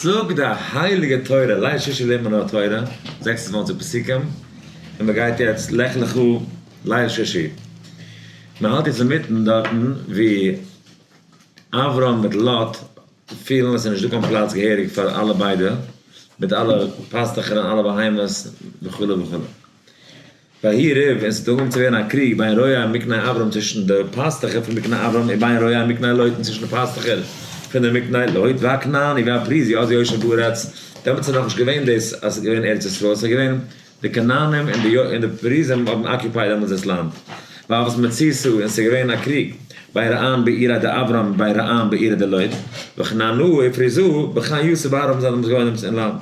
זאגט די הייליגע תורה, ליל שישי לערנט מען נאר תורה, 26 פסוקים, און מען גייט יעצט לך לך ליל שישי. מען האלט יעצט אינמיטן דארטן ווי אברהם מיט לוט פילן עס איז נישטא קיין פלאץ געהעריג פאר אלע ביידע, מיט אלע פאסטוכער און אלע בהמות וכו' וכו'. ויהי ריב, און ס'האט אנגעהויבן צו ווערן א קריג בין רועי מקנה אברהם צווישן די פאסטוכער פון מקנה אברהם ובין רועי מקנה לוט און צווישן די פאסטוכער פון די מקנה לוט והכנעני והפריזי אז יושב בארץ, דעמאלטס איז נאכנישט געווען דאס אז ס'איז געווען ארץ ישראל, ס'איז געווען די כנענים און די פריזים האבן occupied דעמאלטס דאס לאנד, והוות מתיתא און ס'איז געווען א קריג בין רעים בעירה דאברהם ובין רעים בעירה דלוט, וכנענא ופריזאה בכן יתיב בארעא זיי האבן זיך געוואוינט אין לאנד.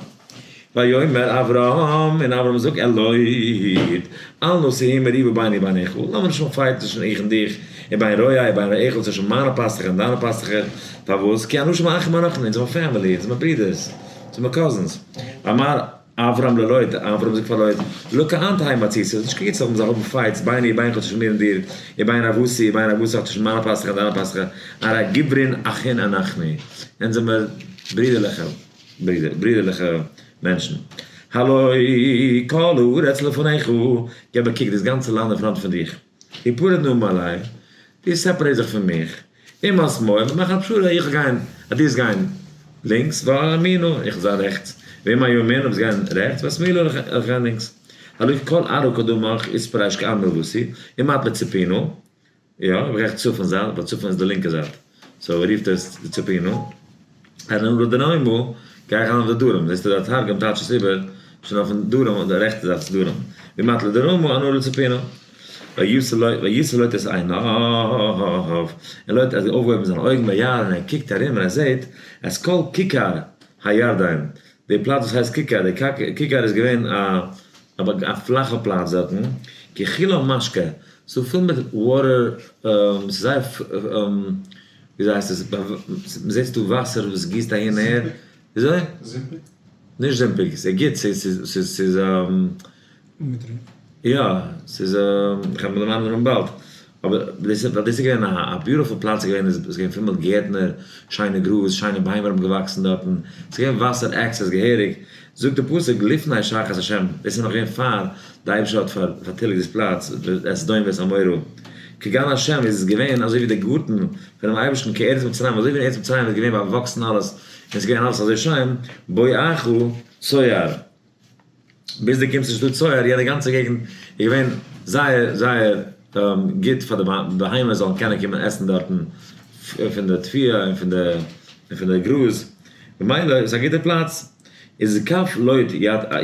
ויאמר אברהם, און אברהם זאגט אל לוט, אל נא תהי מריבה ביני וביניך, לאמיר נישט האבן fight צווישן איך און דיך, ובין רועי ובין רועיך, צווישן מיינע פאסטוכער און דיינע פאסטוכער, פארוואס? כי אנשים אחים אנחנו, אונז זעמיר family, אונז זעמיר ברידערס, אונז זעמיר cousins. אמר אברהם ללוט, אברהם זאגט פאר לוט, לא כאן תהא מתיתא, ס'איז נישט קיין גוטס אז מ'זאל האבן fights ביני וביניך צווישן מיר און דיר, ובין רעותי ובין רעותיך צווישן מיינע פאסטוכער און דיינע פאסטוכער, הרי גוברין אחין אנחנו, אונז זעמיר ברידערליכע. ברידערליכע מענטשן. הלא כל הארץ לפניך, געב א קוק דאס גאנצע לאנד אין front פון דיך. הפרד נא מעלי, דו separate זיך פון מיך. אם השמאל, מיר מאכן א פשרה, איך וועל גיין, אז דו וועסט גיין לינקס, ואימינה, איך וועל זיין רעכטס. ואם הימין, אויב וועסט גיין רעכטס, ואשמאילה, איך וועל גיין לינקס. הלא כל ארעא קדמך אתפריש כעמא מלותי, אם את לצפונא, יא, רעכט צפון זייט, ווייל צפון איז די לינקע זייט, so ער רופט עס די צפונא. און לדרומא, גיי איך אריין אויף די דרום, זעסטו די תרגום טייטשט עס איבער שוין אויפן דרום, אויף די רעכטע זייט איז דרום. ואם את לדרומא אנא לצפונא. וישא לוט את עיניו, און לוט האט אויפגעהויבן זיינע אויגן וירא און ער קוקט ארום און ער זעט את כל כיכר הירדן, די פלאץ וואס הייסט כיכר, די כיכר איז געווען א פלאכע פלאץ דארטן, כי כולה משקה, ס'איז פול מיט water, ס'איז זייער, וויאזוי הייסט עס, מ'זעט ס'דא וואסער וואס גיסט אהין אהער, וויאזוי? זומפיג? נישט זומפיג, ס'איז גוט, ס'איז, יא, ס'איז, כ'וועל מיר דערמאנען באלד, אבער דאס איז געווען א beautiful פלאץ, ס'איז געווען פול מיט גערטנער, שיינע גראז, שיינע ביימער האבן געוואקסן דארטן, ס'איז געווען וואסער access געהעריג, זאגט די פסוק לפני שחת השם, דאס איז נאך געווען פאר די אייבערשטער האט פארטיליגט דאס פלאץ, את סדום ואת עמורה, כגן השם איז עס געווען אזוי ווי די גארטן פונעם אייבערשטן כארץ מצרים, אזוי ווי אין ארץ מצרים איז געווען באוואקסן אלעס און עס איז געווען אלעס אזוי שיין, בואכה צוער. ביז דו קומסט נישט דא צוער, יענע גאנצע געגנט איז געווען זייער זייער גוט פאר די בהמות זאלן קענען קומען עסן דארטן פון די תבואה און פון די און פון די גראז, ממילא איז א גוטע פלאץ. איז זקף לוט את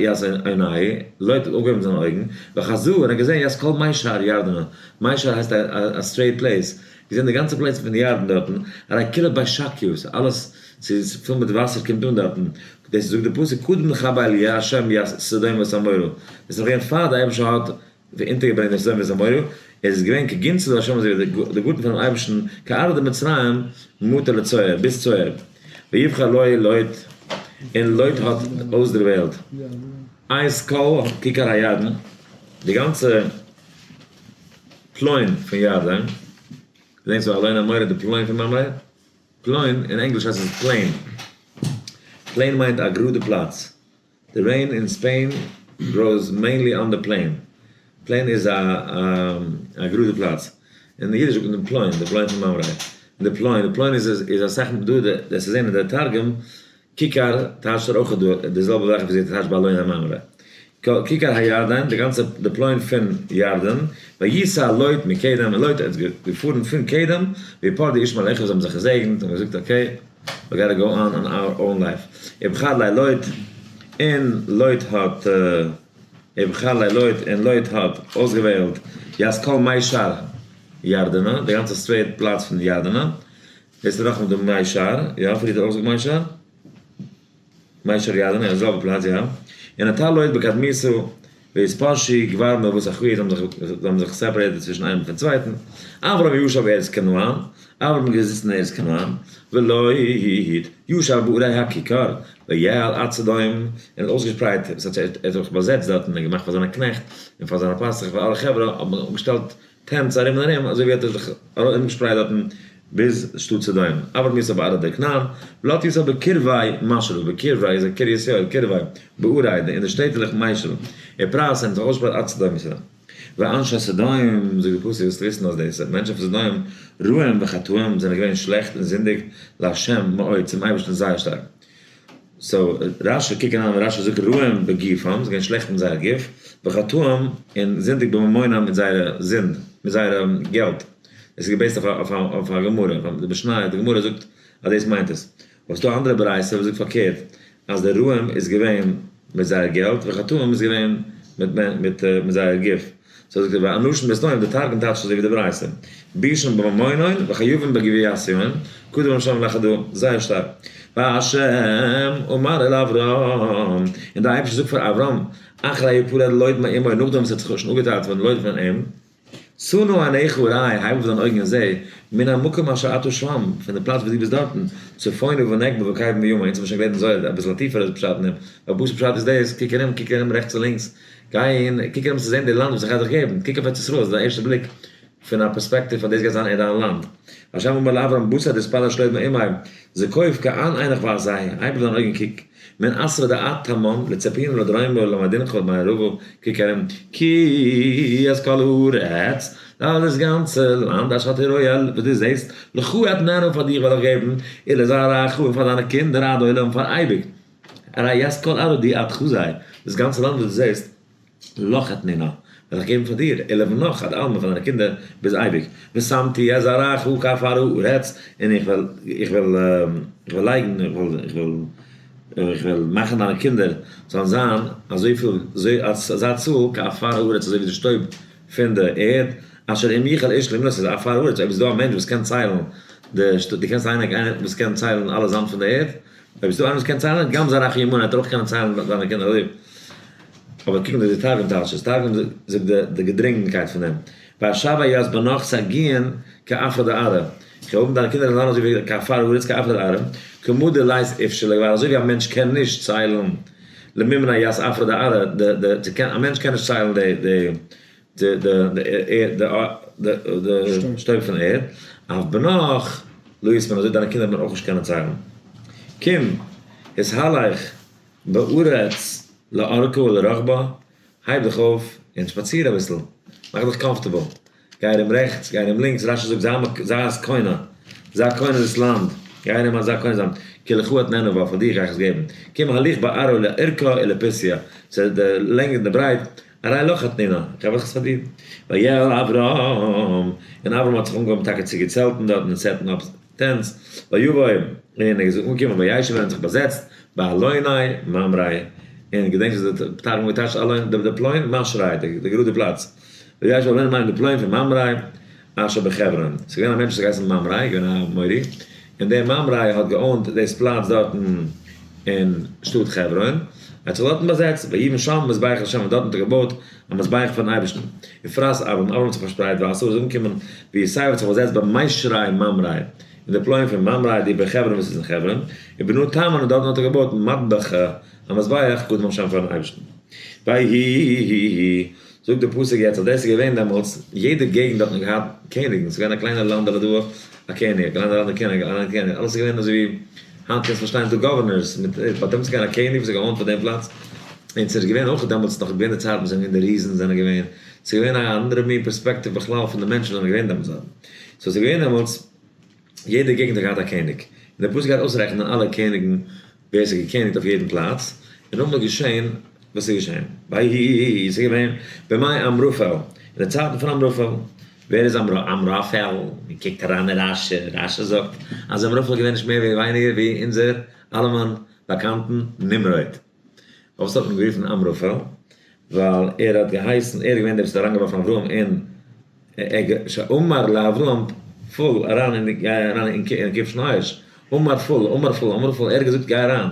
עיניו, לוט האט אויפגעהויבן זיינע אויגן, וחזה און ער האט געזען את כל מישר ירדנא, מישר הייסט א straight place, געזען די גאנצע פלעצער פון די ירדן דארטן, הרי כולה בית שקיא, אלעס ס'איז פול מיט וואסער קומט אן דארטן, דאס זאגט די פסוק קדם לכבה את ה' את סדום ואת עמורה, דאס איז נאך געווען פאר די אייבערשטער האט אונטערגעברענגט דעם סדום ואת עמורה, עס איז געווען כגנצו לה' אזוי ווי די גארטן פונעם אייבערשטן כארעא דמצרים מטא לצוער ביז צוער, ויבחר לו לוט, און לוט האט אויסדערוועלט את כל כיכר הירדן, די גאנצע פלוין פון ירדן, געדענקסט ווי אלון המורה די פלוין פון ממרא? פלוין, אין ענגליש הייסט עס plain. Plain מיינט א גראדע פלאץ. די rain אין Spain grows mainly on the plain. Plain איז א א גראדע פלאץ. אין אידיש זאגט מען די פלוין, די פלוין פון ממרא. די פלוין, די פלוין איז איז אסאך דא דאס צו זען אין די תרגום כיכר טייטשט ער אויך דא די זעלבע זאך ווי זי טייטשט ביי אלון הממרא. כיכר הירדן, די גאנצע די פלוין פון ירדן, ויסע לוט מקדם, און לוט איז געפארן פון קדם, ויפרדו איש מעל אחיו, זיי האבן זיך געזעגנט און געזאגט okay, we gotta go on on our own life. ובחר ליה לוט, און לוט האט, ובחר ליה לוט, און לוט האט אויסגעוועלט את כל מישר ירדנא, די גאנצע straight פלאץ פון ירדנא, דאס איז נאכאמאל די מישר, יא, פריער האט ער אויך געזאגט מישר? מישר ירדן, אין די זעלבע פלאץ, יא. און נטה לוט בקדמיתא ויתפרשו כבר מלוות אחוי, זיי האבן זיך, זיי האבן זיך separated צווישן איינעם פון צווייטן. אברהם ישב בארץ כנען, אברהם איז געזיצן אין ארץ כנען, ולוט ישב בערי הכיכר, ויאהל עד סדום, און האט אויסגעשפרייט, עס האט זיך, ער האט זיך באזעצט דארטן און געמאכט פאר זיינע קנעכט און פאר זיינע פאסטוכער, פאר אלע חברה, האט מען אנגעשטעלט tents ארום און ארום, אזוי ווי האט ער זיך ארומגעשפרייט דארטן. ביז שטאט סדום. אברהם יסב בארעא דכנען, ולוט יסב בקרבי משרע, בקרבי איז א קרית יואל, קרבי, בערי, אין די שטעטעלעך משרע, ופרס און האט זיך אויסגעשפרייט עד סדום ביז סדום. ואנשי סדום, זאגט די פסוק זאלסטו וויסן אז די מענטשן פון סדום, רעים וחטאים, זענען געווען שלעכט און זינדיג לה' מאוד, צום אייבערשטן זייער שטארק. so רשי, קוק אריין ווען רשי זאגט רעים בגופם, זיי געווען שלעכט מיט זייער גוף, וחטאים, און זינדיג בממונם מיט זייערע זינד, מיט זייערע געלט. עס איז גע base ט אויף א גמרא, אויף די משניות, די גמרא זאגט אז דאס מיינט עס. אבער ס'דא א אנדערע ברייתא וואס זאגט פארקערט, אז די רעים איז געווען מיט זייער געלט, וחטאים איז געווען מיט זייער גוף. so זאגט ער ואנשים בסדום, די תרגום טייטשט אזוי ווי די ברייתא. בישין בממונן וחייבין בגבייתהון, קדם לשם לחדא, זייער שטארק. והשם אמר אל אברהם, און דער אייבערשטער זאגט פאר אברהם, אחרי הפרד לוט מעמו, נאכדעם וואס ער האט זיך שוין אפגעטיילט פון לוט פון אים, שא נא עיניך וראה, הייב אויף דיין אויגן און זע, מן המקום אשר אתה שם, פון די פלאץ וואו דו ביסט דארטן, צפונה ונגבה וקדמה וימה, אונז האבן שוין געלערנט אין זוהר אביסל א טיפערע פשט אין דעם, אבער פשוט פשט איז דאס, קוק ארום, קוק ארום רעכטס און לינקס, גיי אהין, קוק ארום צו זען די לאנד וואס איך גיי דיך געבן, קוק אויף ארץ ישראל, איז דיין ערשטע בליק פון א פערספעקטיוו פון דאס גייט זיין אין דיין לאנד. והשם אמר לאברהם בתר דאתפרש לוט מעמיה, זקוף כען עינך וראה, הייב אויף דיין אויגן קוק, מן אתרא דאת תמן לצפונא ולדרומא ולמדינך ולמערבא, קוק ארום, כי את כל הארץ, דאס גאנצע לאנד אשר אתה רואה וואס דו זעסט, לך אתננה פאר דיר וועל איך געבן, ולזרעך און פאר דיינע קינדער עד עולם פאר אייביג. הרי את כל ארעא די את חזי, דאס גאנצע לאנד וואס דו זעסט, לך אתננה, וועל איך געבן פאר דיר, ולבנך עד עלמא פאר דיינע קינדער ביז אייביג, ושמתי את זרעך כעפר הארץ, און איך וועל, איך וועל, איך וועל לייגן, איך וועל, איך וועל, איך וועל מאכן דיינע קינדער זאלן זיין אזויפיל, אזוי, אזא צאל כעפר הארץ, אזוי ווי די שטויב פון די ערד, אשר אם יוכל איש למנות את עפר הארץ, אויב איז דא א מענטש וואס קען ציילן די, דו קענסט איינער וואס קען ציילן אלע זאמד פון די ערד? אויב איז דא איינער וואס קען ציילן, גם זרעך ימנה, וועט ער אויך קענען ציילן זיינע קינדער אזוי. אבער קוק ווי די תרגום טייטשט עס, תרגום זאגט די געדרינגנקייט פון דעם, והשב ית בנך סגיאין כעפרא דארעא, איך וועל האבן דיינע קינדער זאלן זיין אזוי ווי כעפר הארץ כעפרא דארעא, כמה דלית אפשר ליה, ווייל אזוי ווי א מענטש קען נישט ציילן למימנא ית עפרא דארעא, די א מענטש קען נישט ציילן די די די די שטויב פון ערד, אף בנך לא יתמנו, אזוי דיינע קינדער וועלן אויך נישט קענען ציילן. קום, התהלך בארץ לארכה ולרחבה, הייב דיך אויף און שפאציר אביסל, מאך דיך comfortable, גיי ארום רעכטס, גיי ארום לינקס, רשי זאגט זיי עס קונה, זיי קונה דאס לאנד, גיי ארום אזא קונה זיין, כי לך אתננה ווייל פאר דיר גיי איך עס געבן, קום הלוך בארעא לארכה ולפסיעה, ס'איז די לענג און די ברייט, הרי לך אתננה, איך געב עס פאר דיר. ויעל אברהם, און אברהם האט זיך אנגעהויבן טאקע צו געצעלטן דארט און set ן up tents, ויבא, און ער איז אנגעקומען וישב און האט זיך באזעצט באלוני ממרא, און געדענקסט וואס די תרגום געטייטשט אלון, די פלוין, משרי, די גראדע פלאץ, וישב באלוני ממרא, די פלוין פון ממרא, אשר בחברון, ס'איז געווען א מענטש וואס האט געהייסן ממרא, געווען א אמורי, און דער ממרא האט גע own ט דאס פלאץ דארטן אין שטאט חברון, ער האט זיך דארטן באזעצט, ויבן שם מזבח לה', און דארטן האט ער געבויט א מזבח פארן אייבערשטן, ופרש אברהם, אברהם האט זיך פארשפרייט, ועשה איז אנגעקומען, ויסב האט זיך באזעצט במישרי ממרא, אין די פלוין פון ממרא די בחברון וואס איז אין חברון, ובנה תמן און דארטן האט ער געבויט מטבחה, א מזבח קדם השם פארן אייבערשטן. ויהי. זאגט די פסוק יעצט אז דאס איז געווען דעמאלטס, יעדע געגנט האט מען געהאט קעניגן, ס'איז געווען א קליינע לאנדעלע דא א קעניג, א קליינע לאנד א קעניג, א קליינע קעניג, אלעס איז געווען אזוי ווי היינט קענסט פארשטיין ס'דא governors מיט but דעמאלטס איז געווען א קעניג וואס האט גע own ט פאר דעם פלאץ, און ס'איז געווען אויך דעמאלטס נאך געווען די צייטן וואס זענען געווען די ריזן זענען געווען, ס'איז געווען א אנדערע מין פערספעקטיוו בכלל פון די מענטשן וואס זענען געווען דעמאלטס דארט, so ס'איז געווען דעמאלטס יעדע געגנט האט געהאט א קעניג, און דער פסוק גייט אויסרעכענען אלע קעניגן ווער ס'האט געקעניגט אויף יעדן פלאץ, און נאכדעם איז געשען וואס איז געשען, ויהי ס'איז געווען בימי אמרפל, אין די צייטן פון אמרפל, ווער איז אמרפל? מען קוקט אריין אין רשי, רשי זאגט אז אמרפל איז געווען נישט מער ווי ווייניגער ווי אונזער אלעמען באקאנטן נמרוד. פארוואס האט מען גערופן אמרפל? ווייל ער האט געהייסן, ער איז געווען דער וואס האט אריינגעווארפן אברהם אין שאמר לאברהם פול אריין אין גיי אריין אין כבשן האש, אמר פול, אמר פול, אמר פול, ער האט געזאגט גיי אריין,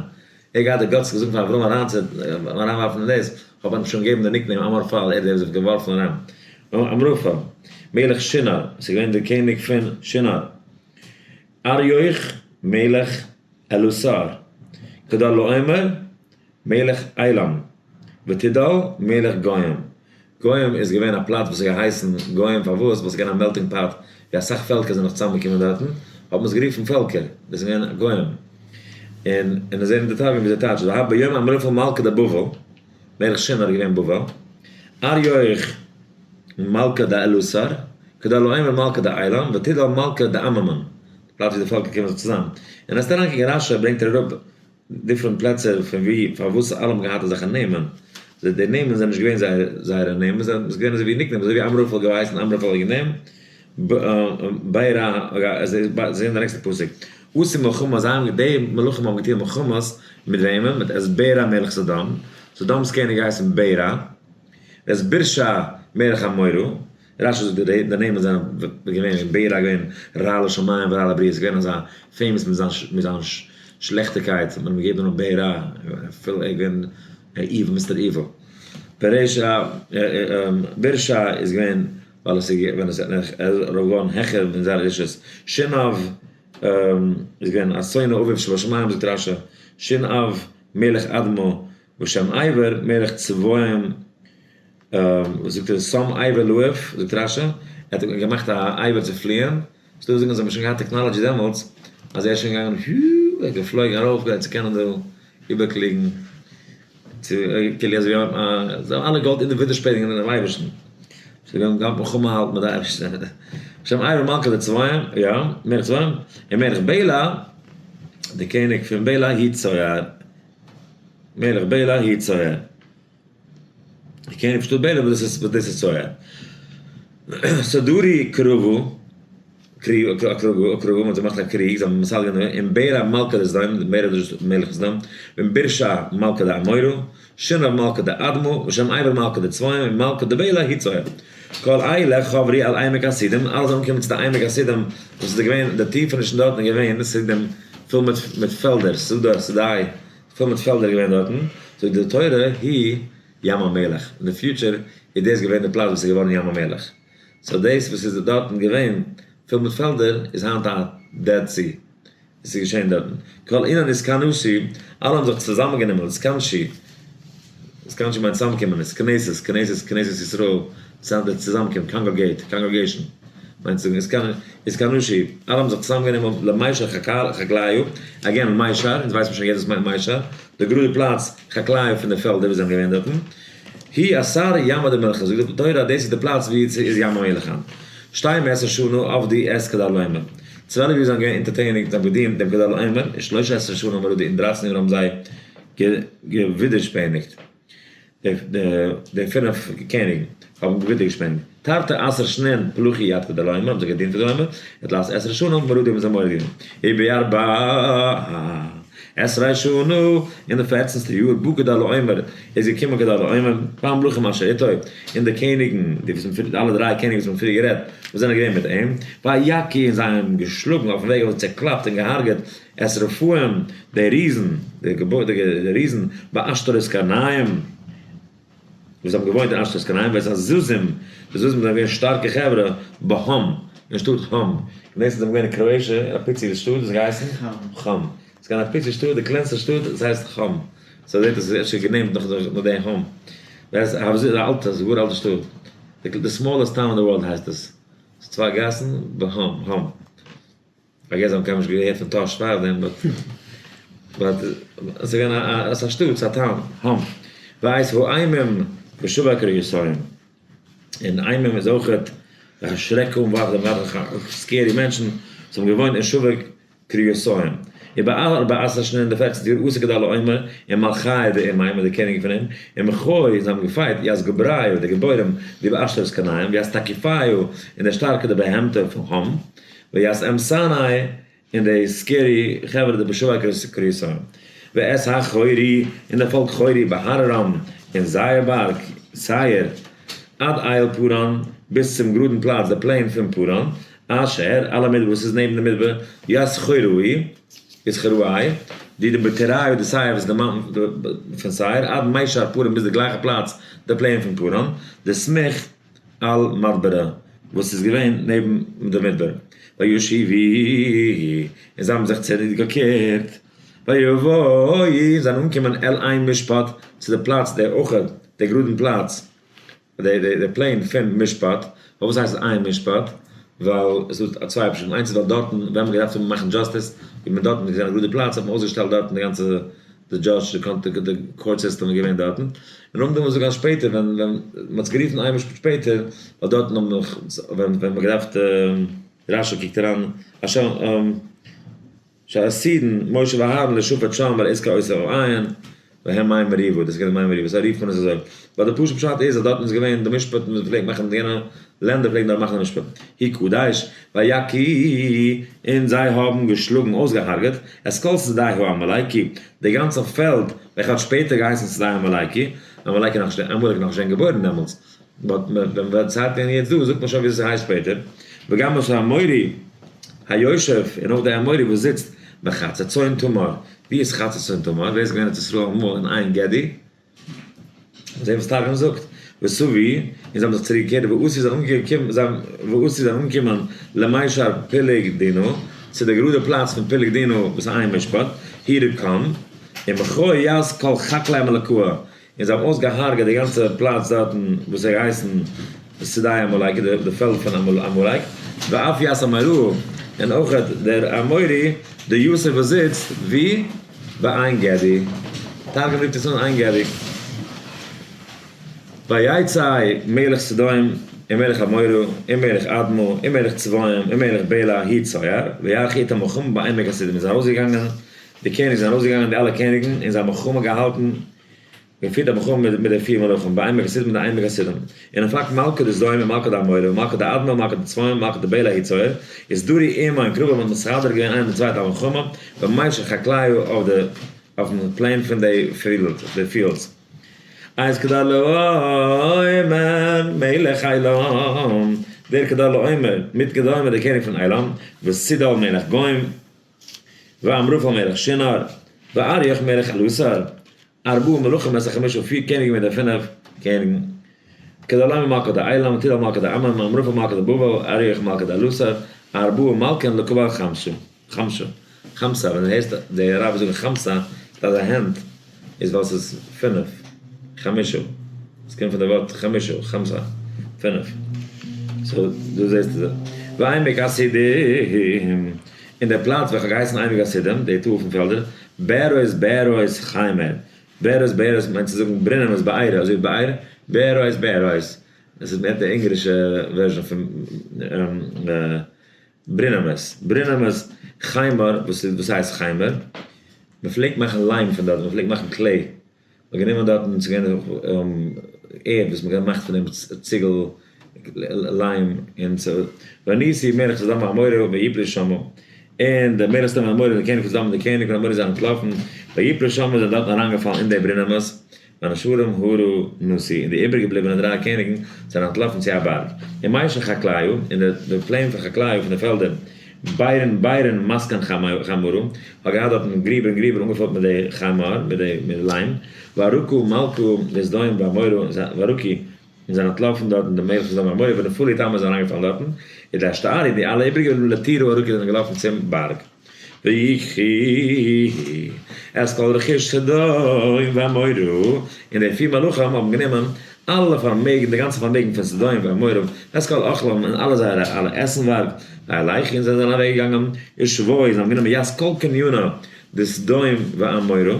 ער האט געהאט די guts געזאגט פאר אברהם אריין צו אריינווארפן אין דאס, האט מען אים שוין געגעבן די nickname אמרפל, ער איז דער וואס האט געווארפן אריין. אמרפל, מלך שנער, עס איז געווען דער קעניג פון שנער. אריוך, מלך אלסר, כדרלעומר, מלך עילם, ותידל, מלך גוים. גוים איז געווען א פלאץ וואס האט געהייסן גוים פארוואס? ווייל ס'איז געווען א melting pot. ווי אסאך פעלקער זענען זיך צוזאמגעקומען דארטן, האט מען עס גערופן פעלקער, דאס איז געווען גוים. און און זעהן די תרגום ווי זיי טייטשן, והא ביום אמרפל מלכא דבבל, מלך שנער איז געווען בבל, אריוך מלכא דאלוסר, כדרלעומר מלכא דעילם, ותדל מלכא דעממון, די פלאץ ווי די פעלקער קומען זיך צוזאם. און אז אריינקוקן רש"י ברענגט ער אראפ different פלעצער פון ווי פארוואס אלע האבן געהאט אזעלכע נעמען. די נעמען זענען נישט געווען זייערע נעמען, זיי זענען געווען אזוי ווי nicknames, אזוי ווי אמרפל געהייסן אמרפל האט גענעמט, בירא, זעהן די נעקסטע פסוק. עשו מלחמה, זיי האבן די מלכים האבן געטון מלחמות מיט וועמען? מיט את ברע מלך סדום, סדום'ס קעניג געהייסן ברע, ואת בירשע מלך עמורה, רש"י זאגט די נעמען זענען געווען ברע געווען רע לשמים ורע לבריות, איז געווען אזא famous מיט זיין שלעכטיקייט, האט מען אים געגעבן די נאמען ברע, אפילו ער איז געווען evil, Mister Evil. בירשע איז געווען ווייל עס איז ווען עס איז געווארן העכער אין זייערע רשעות. שינאב איז געווען א שונא אביו שבשמים זאגט רש"י, שינאב מלך אדמה ושם עבר מלך צבוים, זאגט ער שם עבר לעוף, זאגט רש"י, ער האט געמאכט א עבר צו פליען, ס'דא וואס זאגן אז זיי האבן שוין געהאט technology דעמאלטס, אז ער איז שוין געגאנגען היו, ער איז געפלויגן ארויף כדי צו קענען דא איבערקליגן, צו כאילו אזוי ווי זיי האבן אלע געוואלט ווידערשפעניגן דעם אייבערשטן, זיי האבן געהאט מלחמה האלטן מיט די אייבערשטן, שם עבר מלכא דצבוים, יא, מלך צבוים, און מלך בלע, די קעניג פון בלע הוא צוער, מלך בלע הוא צוער. די קעניג פון שטאט בלע וואס דאס איז צוער. סדורי קרבו, קרבו, מען האט געמאכט א קריג, זיי האבן מסדר געווען און ברע מלכא דסדום, די ברע דאס מלך סדום, און בירשע מלכא דעמורה, שינאב מלכא דאדמה, ושם עבר מלכא דצבוים, און מלכא דבלע הוא צוער. כל אלה חברו אל עמק השידים, אלע זענען אנגעקומען צו די עמק השידים, וואס איז געווען, די טיפענישן דארטן איז געווען, שידים, פול מיט פעלדער, שדה, שדי, פול מיט פעלדער געווען דארטן, זאגט די תורה היא ים המלח, אין די future איז דאס געווען די פלאץ וואס איז געווארן ים המלח, so דאס וואס איז דארטן געווען פול מיט פעלדער איז היינט א Dead Sea, עס איז געשען דארטן, כל אינון אתכנסו, אלע האבן זיך צוזאמען גענומען, אתכנשי, אתכנשי מיינט צוזאמקומען, אתכנסת, כנסת, כנסת ישראל, צוזאמקום, congregate, congregation, מיינט צו זאגן, אתכנשו, אלע האבן זיך צוזאמגענומען למישר חקלייא, again מישר, אונז ווייסן שוין יעדער וואס מיינט מישר, די גראדע פלאץ חקלייא פון די פעלדער וואס זענען געווען דארטן, היא אתר ימא דמלחא, זאגט די תורה אז דאס איז די פלאץ ווי עס איז ים המלח היינט. שתים עשרה שנה עבדו את כדרלעומר, 12 יאר זענען געווען אונטערטעניג זיי האבן געדינט דעם כדרלעומר, און 13 שנה מרדו און 13 יאר האבן זיי געווידערשפעניגט. די פינף קעניגן האבן געווידערשפעניגט. תרתי עשר שנין פלחו יד כדרלעומר, האבן זיי געדינט כדרלעומר, ותלת עשרה שנה מרדו האבן זיי מורד געווען. ובארבע עשרה שנה, אין די פערצנסטע יאר, בא כדרלעומר, איז געקומען כדרלעומר, והמלכים אשר איתו, און די קעניגן, די וואס מ'פריער, אלע דריי קעניגן וואס מ'האט פריער גערעדט, וואס זענען געווען מיט אים, ויכו, און זיי האבן געשלאגן אויפן וועג, האבן זיי צעקלאפט און געהארגעט את הרפאים, די ריזן, די ריזן, בעשתרות קרניים, וואס האבן געוואוינט אין עשתרות קרניים, ואת הזוזים, די זוזים זענען געווען שטארקע חברה, בהאם, אין שטאט האם, און דאס איז געווען אין קראאטיע, אין א פיצי שטאט, וואס האט געהייסן? חאם. ס'איז געווען א פיצי שטאט, די קלענסטע שטאט, עס הייסט חאם. so זעט אויס אפשר גענעמט נאך די האם. דאס איז א אלטע, ס'איז גאר אלטע שטאט. די smallest town in the world הייסט עס. ס'איז צוויי גאסן, בהאם, האם. I guess זיי האבן קיינמאל נישט געהערט פון טאהש פארדעם, but but עס איז געווען א עס איז א שטאט, ס'איז א town, האם. ואת האימים בשוה קריתים. און אימים איז אויכעט א שרעק אנווארפן, scary מענטשן וואס האבן געוואוינט אין שווה קריתים. ובארבע עשר שנה אין די פערצנטע יאר אתא כדרלעומר ומלכיא דעמיה מיט די קעניגן פון אים, ומחו זיי האבן געפייט ית גברייא די גיבורים דבעשתרות קרנים, וית תקיפיא און די שטארקע דבהמתא פון חם, וית אמתני און די scary חברה דבשווה קריתים, ואת החורי און די פאלק חורי בהררם אין זייער בארג שעיר עד איל פארן ביז צום גראדן פלאץ די plain פון פארן, אשר על המדבר וואס איז נעבן די מדבר, ית חוראי, איז חוראי, די די בתראי די שעיר וואס איז די mountain פון שעיר, עד מישר פארן ביז די גלייכע פלאץ די plain פון פארן, דסמיך על מדברא וואס איז געווען נעבן די מדבר, וישובו, און זיי האבן זיך צוריק געקערט, ויבואו, זיי זענען אנגעקומען אל עין משפט צו די פלאץ דער אויך דער גראדן פלאץ, די plain פון משפט, פארוואס הייסט עס עין משפט? ווייל עס איז דא צוויי פשטים, איינס איז ווייל דארטן ווען מען געדארפט האבן מאכן justice, איז מען דארטן געזען א גראדע פלאץ האט מען אויסגעשטעלט דארטן די גאנצע די judge די court system איז געווען דארטן, און נאכדעם וואס זאגן שפעטער ווען ווען מען האט עס גערופן איין משפט שפעטער ווייל דארטן האבן נאך ווען ווען מען געדארפט רשי קוקט אריין שעתידין משה ואהרן לשפט שם ווייל עסקה עושה עין והם מים מריבה, דאס איז געווען מים מריבה, so רופט מען עס אזוי. ווייל די פשוט פשט איז אז דארטן איז געווען די משפט און מען פלעגט מאכן די יענע לענדער פלעגן דארט מאכן די משפט. הוא קדש ויכו און זיי האבן געשלאגן אויסגעהארגעט את כל שדה העמלקי, די גאנצע פעלד וועלכע האט שפעטער געהייסן שדה העמלקי, עמלק איז נאך נישט געבוירן דעמאלטס, but ווען מען ציילט ווען יעצט דא זאגט מען שוין ווי עס הייסט שפעטער, וגם את האמורי היושב, און אויך דער אמורי וואס זיצט בחצצון תמר, ווי איז חצצון תמר? ווער איז געווען ארץ ישראל אמאל אין עין גדי? זעהן וואס תרגום זאגט, וסבו, און זיי האבן זיך צוריק געקערט, ועשו זענען אנגעקומען, ועשו זענען אנגעקומען למישר פלג דינה, צו די גראדע פלאץ פון פלג דינה וואס איז עין משפט, הוא רקם, ומחו ית כל חקלי עמלקאה, און זיי האבן אויסגעהארגעט די גאנצע פלאץ דארטן וואס האט געהייסן שדה עמלק, די פעלד פון עמלק, ואף ית האמוראי, און אויך דער אמורי, דער יתיב וואס זיצט, ווי? בעין גדי. תרגום רופט עס אן עין גדי. ויצא מלך סדום ומלך עמורה ומלך אדמה ומלך צבוים ומלך בלע הוא צוער ויערכו אתם מלחמה בעמק השידים איז ארויסגעגאנגען די קעניג זענען ארויסגעגאנגען די אלע קעניגן און זיי האבן מלחמה געהאלטן געפירט א מלחמה מיט די פיר מלכים בעמק השידים מיט די עמק השידים און אין פאקט מלכא דסדום ומלכא דעמורה ומלכא דאדמה ומלכא דצבוים ומלכא דבלע הוא צוער איז דרי עמו און קרוב האבן מסדר געווען איינער דעם צווייטן א מלחמה במשך חקליו אויף די אויפן plain פון די fields. איז כדרלעומר מלך עילם, דער כדרלעומר מיט כדרלעומר דער קעניג פון עילם, ותידעל מלך גוים, ואמרפל מלך שנער, ואריוך מלך אלסר, ארבעה מלכים את החמשה פיר קעניגן מיט די פינף קעניגן. כדרלעומר מלכא דעילם, תידעל מלכא דעמם, אמרפל מלכא דבבל, אריוך מלכא דאלסר, ארבעה מלכין לקבל חמשה, חמשה, חמסה, ווען דו הערסט די אראבער זאגן חמסה, מיט אזא הענט, איז ווייל ס'איז פינף, חמשה, עס קומט פון די ווארט חמשה, חמסה, פינף. so דא זעסטו די בעמק השידים, אין דער פלאץ וועלכע האט געהייסן עמק השידים, די טאל פון פעלדער, בארות בארות חמר, בארות בארות מיינט צו זאגן ברינען איז בארה, אזוי ווי באר, בארות בארות, עס איז מער די ענגלישע version פון ברינעמעס, ברינעמעס חמר, וואס איז וואס הייסט חמר? מען פלעגט מאכן ליים פון דארט, מען פלעגט מאכן clay, מען האט גענומען דארטן, ס'איז געווען ערד וואס מען האט געמאכט פון דעם ציגל ליים, און ס'איז וינסו מלך סדום ועמורה ויפלו שמה, און דער מלך סדום ועמורה, דער קעניג פון סדום און דער קעניג פון עמורה זענען אנטלאפן, ויפלו שמה זענען דארטן אריינגעפאלן אין די ברינעמעס, והנשארים הרה נסו, און די איבערגעבליבענע דריי קעניגן זענען אנטלאפן צו א בארג. ומשך חקליו, און די plain פון חקליו פון די פעלדער, בארין בארין מסכן חמרה, האט געהאט דארטן גריבער און גריבער אנגעפולט מיט די חמר, מיט די ליים, וירקו מלכא דסדום ועמורה, וירקו, און זענען אנטלאפן דארטן די מלך פון סדום ועמורה, ונפלו אתם זענען אריינגעפאלן דארטן, און די אשתארי, די אלע איבערגעבליבענע לטירה הרקו זענען געלאפן צום בארג. ויקחו את כל רכוש סדום ועמורה, און די פיר מלכים האבן גענומען אלע פארמעגן, די גאנצע פארמעגן פון סדום ועמורה, ואת כל אכלם, און אלע זייערע אלע עסנווארג, וילכו, און זיי זענען אוועקגעגאנגען, ושבו, זיי האבן גענומען ית כל קנינא דסדום ועמורה,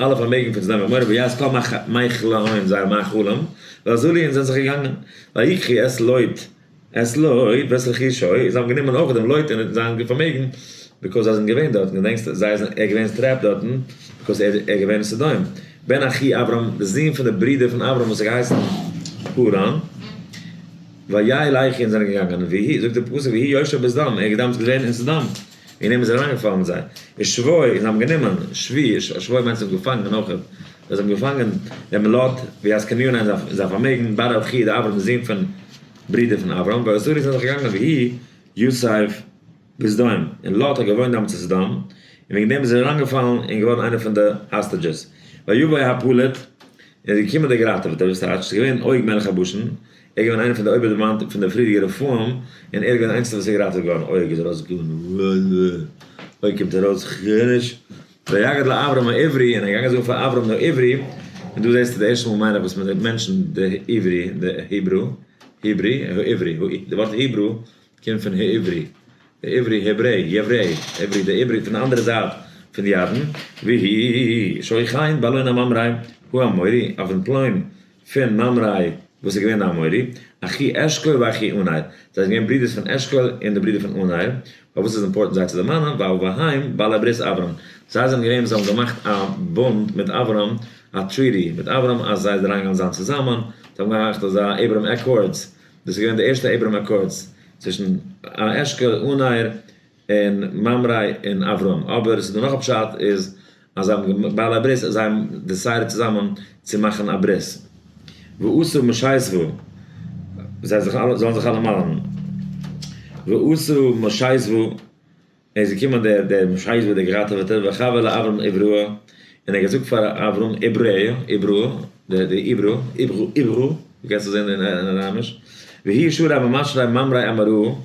אלע פארמעגן פון סדום ועמורה, וית כל מאכליהון, זייער מאכלים, ואזלו, און זענען זיך געגאנגען, ויקחו את לוט. את לוט ואת רכושו, זיי האבן גענומען אויך דעם לוט און זיין פארמעגן, because זיי זענען געווען דארטן, געדענקסט, זיי זענען, ער איז געווען trapped דארטן, because ער איז געווען אין סדום. בן אחי אברהם, דער זון פון דער ברודער פון אברהם וואס האט געהייסן הרן, וילכו און זענען געגאנגען, והוא, זאגט דער פסוק, והוא יושב בסדום, ער איז דאמאלס געווען אין סדום, וועגן דעם איז ער אריינגעפאלן מיט זיי. ושבו, און זיי האבן גענומען, שבי, שבו מיינט זיי האבן געפאנגען אויך, זיי האבן געפאנגען דעם לוט, וית קנינו און זיין פארמעגן, בר אחי דאברהם, דער זון פון ברודער פון אברהם, ואזלו זענען זיך געגאנגען והוא יתיב בסדום, און לוט האט געוואוינט דאמאלס אין סדום, און וועגן דעם איז ער אריינגעפאלן און געווארן איינער פון די hostages. ויבא הפליט, און איז געקומען דער געראטעוועטער, וואס טייטש, ס'איז געווען עוג מלך הבשן, ער איז געווען איינער פון די אויבערדערמאנטע פון די פריערדיגע רפאים, און ער איז געווען דער איינציגסטער וואס איז געראטעוועט געווארן, עוג איז ארויסגעקומען, עוג קומט ארויס, כ'הער ויגד לאברהם העברי, און ער איז געגאנגען זאגן פאר אברהם דער עברי, און דא זעסטו די ערשטע מאל מיין איך וואס מען mention ט די עברי, די Hebrew. העברי, העברי, די ווארט Hebrew קומט פון העברי, די עברי, העברעי, יעוורעי, עברי, די עברי פון די אנדערע זייט פון די ירדן, והוא שוכן באלון ממרא הוא האמורי, אויפן פלוין פון ממרא וואס איז געווען די אמורי, אחי אשכול ואחי ענר, זיי זענען געווען ברידערס פון אשכול און די ברידער פון ענר. פארוואס איז important זיי צו דערמאנען? ווייל והם בעלי ברית אברהם, זיי זענען געווען וואס האבן געמאכט א בונד מיט אברהם, א treaty מיט אברהם אז זיי אריינגיין זיין צוזאמען, זיי האבן געמאכט אזא Abraham Accords, דאס איז געווען די ערשטע Abraham Accords צווישן אשכול, ענר און ממרא און אברהם. אבער עס איז דא נאך א פשט איז אז זיי האבן בעלי ברית, זיי האבן decided צוזאמען צו מאכן א ברית. ועשו משייזבו, זיי זיך אלע, זאלן זיך אלע מאלן. ועשו משייזבו, ער איז געקומען דער דער משייזבו דער געראטעוועטער, וחבר לאברהם עברוה, און ער האט געזאגט פאר אברהם עבריה, עברוה, דער דער עברו, עברו, עברו, דו קענסט עס זען אין אראמיש, והוא שרי ממשרי ממרא אמרוה,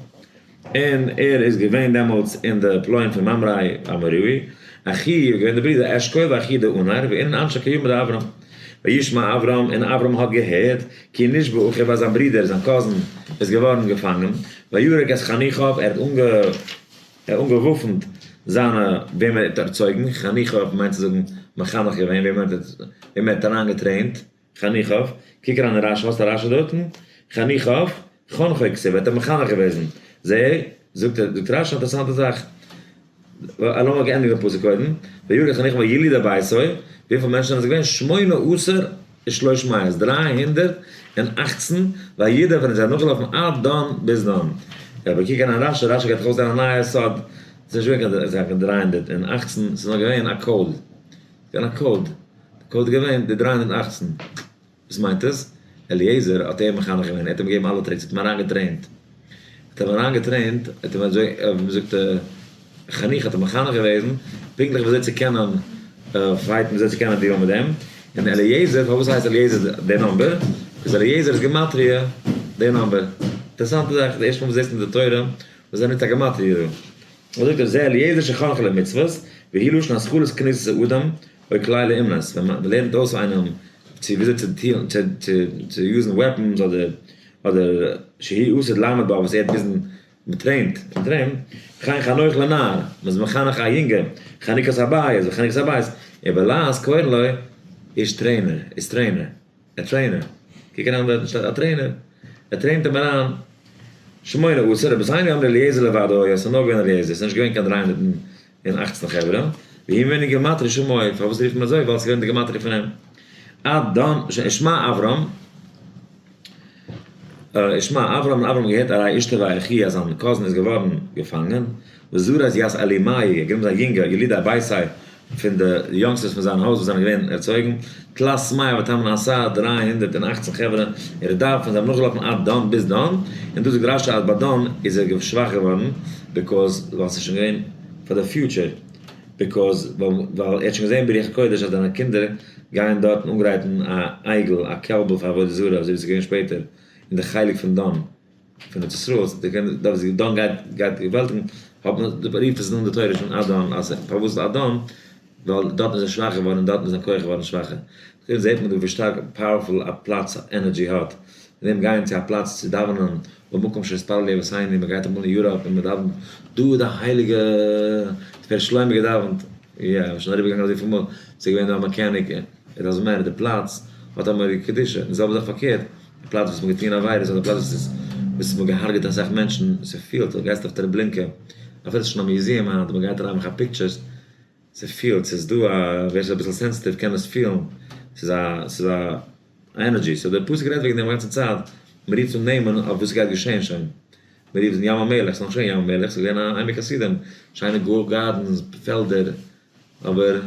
און ער איז געווען דעמאלטס אין די פלוין פון ממרא אמוראי, אחי איז געווען די ברודער אשכול ואחי די ענר, ואינון אנשי קיימא דאברהם. וישמע אברהם, און אברהם האט געהערט, כי נשבה אחיו אז זיין ברודער, זיין cousin, איז געווארן געפאנגען, וירק את חניכיו, ער האט אנגע ער האט אנגעוואפנט זיינע וועם ער האט ערצויגן, חניכיו מיינט צו זאגן מחנך געווען, וועם ער האט וועם ער האט אריינגעטרעינט, חניכיו, קוק אריין אין רשי, האסט א רשי דארטן? חניכיו, חנכו כתיב, ער האט אים מחנך געוועזן. זע, זאגט ער, זאגט רשי א אינטערעסאנטע זאך. לאמיר געענדיגט די פסוק קודם. וירק את חניכיו וילידי ביתו, וויפיל מענטשן זענען עס געווען? שמונה עשר ושלוש מאות, 318, וידע ווען זיי זענען נאכגעלאפן עד דן ביז דן. אבער קוק אריין אין רשי, רשי גייט אויס א נייע סוד. ס'איז נישט געווען קיין 318, ס'איז נאר געווען א code. געווען א code. די code איז געווען די 318. וואס מיינט עס? אליעזר האט אים מחנך געווען, ער האט אים געגעבן אלע tricks, ער האט אים אריינגעטרעינט. האט אים אריינגעטרעינט, האט אים אזוי, ווי מ'זאגט, חניך האט אים מחנך געוועזן, פונקטליך וויאזוי צו קענען fight ן, וויאזוי צו קענען deal ן מיט דעם. און אליעזר, פארוואס הייסט אליעזר די number? איז אליעזר איז גימטריא די number. אינטערעסאנטע זאך, די ערשטע מאל וואס זעסט אין די תורה וואס ער נוצט א גימטריא דא. וואס זאגט ער? זה אליעזר שחנכו למצוות, והוא לשון התחלת כניסת האדם, או כלי לאומנות. ווען מען לערנט אויס איינעם צו וויאזוי צו טון, צו צו use ן weapons אדער אדער שהוא עתיד לעמוד בה וואס ער האט ביזן מ'טרעינט, מ'טרעינט, וכן חנוך לנער, מ'איז מחנך א יונגע, חנוכת הבית וחנוכת הבית, ובלעז קורין לו איש trainer, איז trainer, א trainer, קוק אריין דארטן שטייט א trainer, ער טרעינט אים אריין, 18, רבותינו אמרו אליעזר לבדו היה, עס איז נאר געווען אליעזר, עס איז נישט געווען קיין 318 חברה, והוא ממנו גימטריא שמו, פארוואס רופט מען אזוי? ווייל עס איז געווען די גימטריא פון אים. עד דן, שמע אברהם, שמע אברהם, און אברהם געהערט הרי אשתו ואחי אז זיין cousin איז געווארן געפאנגען, וזרז ית אלימאי, ער האט גענומען זיין יונגע, ילידי ביתו, פון די youngsters פון זיין הויז וואס זענען געווען ערצויגן, תלת מאה ותמנין עשר, 318 חברה, ורדף, און זיי האבן נאכגעלאפן עד דן ביז דן, און דא זאגט רשי אז ביי דן איז ער שוואך געווארן, because ווייל ס'איז שוין געווען פאר די future, because ווייל ער האט שוין געזען ברוח הקודש אז זיינע קינדער גייען דארטן אנגרייטן א עגל, א קעלבל פאר עבודה זרה, אזוי ווי ס'איז געווען שפעטער אין די חלק פון דן, פון ארץ ישראל, דן גייט גייט געוועלטיגן, האט מען רופט עס אן די תורה שוין עד דן, אז פארוואס עד דן? ווייל דארטן איז ער שוואכער געווארן און דארטן איז זיין כח געווארן שוואכער. דא זעט מען דא ווי שטארק powerful א פלאץ energy האט. מיט דעם גייען צו א פלאץ צו דאווענען, במקום שהתפללו אבותינו, מען גייט אמאל אין Europe און מען דאווענט, דא איז די הייליגע תפארת שלמה געדאווענט, יא, מ'איז שוין אריבערגעגאנגען אזויפיל מאל, ס'איז געווען דא א mechanic, it doesn't matter, די פלאץ האט א מורא'דיגע קדושה, און די זעלבע זאך פארקערט, די פלאץ וואס מ'האט געטון עבירות, אדער די פלאץ וואס איז וואס מ'האט געהארגעט אסאך מענטשן, ס'פילט, דו גייסט אויף טרעבלינקע, אפילו ס'איז שוין א museum היינט, מ'גייט אריין מאכן pictures, ס'פילט, ס'איז דא א, ווער ס'איז אביסל sensitive קען עס פילן, ס'איז א, ס'איז א energy, so דער פסוק רעדט וועגן דעם א גאנצע צייט, מ'רופט אן נעמען אויף וואס ס'גייט געשען שוין, מ'רופט אן ים המלח, ס'איז נאכנישט געווען ים המלח, ס'איז געווען א עמק חסידים, שיינע gardens, פעלדער, אבער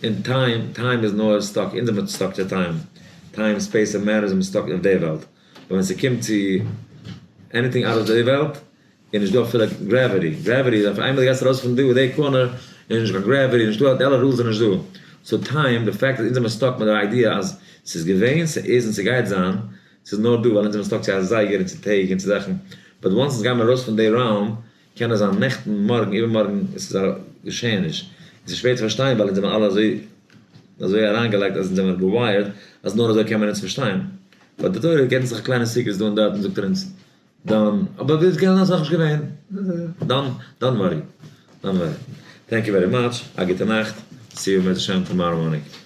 אין time, time איז נאר stuck, אונז זעמיר stuck צו time, time, space און matter זעמיר stuck אויף די וועלט, אבער ווען ס'קומט צו anything out of די וועלט, איז נישט דא אפילו gravity, gravity איז איינמאל דו גייסט ארויס פון דא, די corner, איז נישט קיין gravity, נישט דא, די אלע rules זענען נישט דא. so time, די fact אז אונז זעמיר stuck מיט די idea אז ס'איז געווען, ס'איז און ס'גייט זיין, ס'איז נאר דא ווייל אונז זעמיר stuck צו א זייגער און צו טעג און צו זאכן, but once אונז גיימיר ארויס פון די realm, קען עס זיין נעכטן, מארגן, איבערמארגן, עס איז א געשעעניש. עס איז שווער צו פארשטיין ווייל אונז זעמיר אלע אזוי אזוי אריינגעלייגט אז אונז זעמיר גע wired אז נאר אזוי קען מען אונז פארשטיין. But די תורה קען זיך קליינע secrets דא און דארט און זאגט ער אונז, דאן, אבער ווי עס קען זיין ס'נאכנישט געווען, דאן, don't worry, don't worry. Thank you very much, א גוטע נאכט, see you בעז השם tomorrow morning.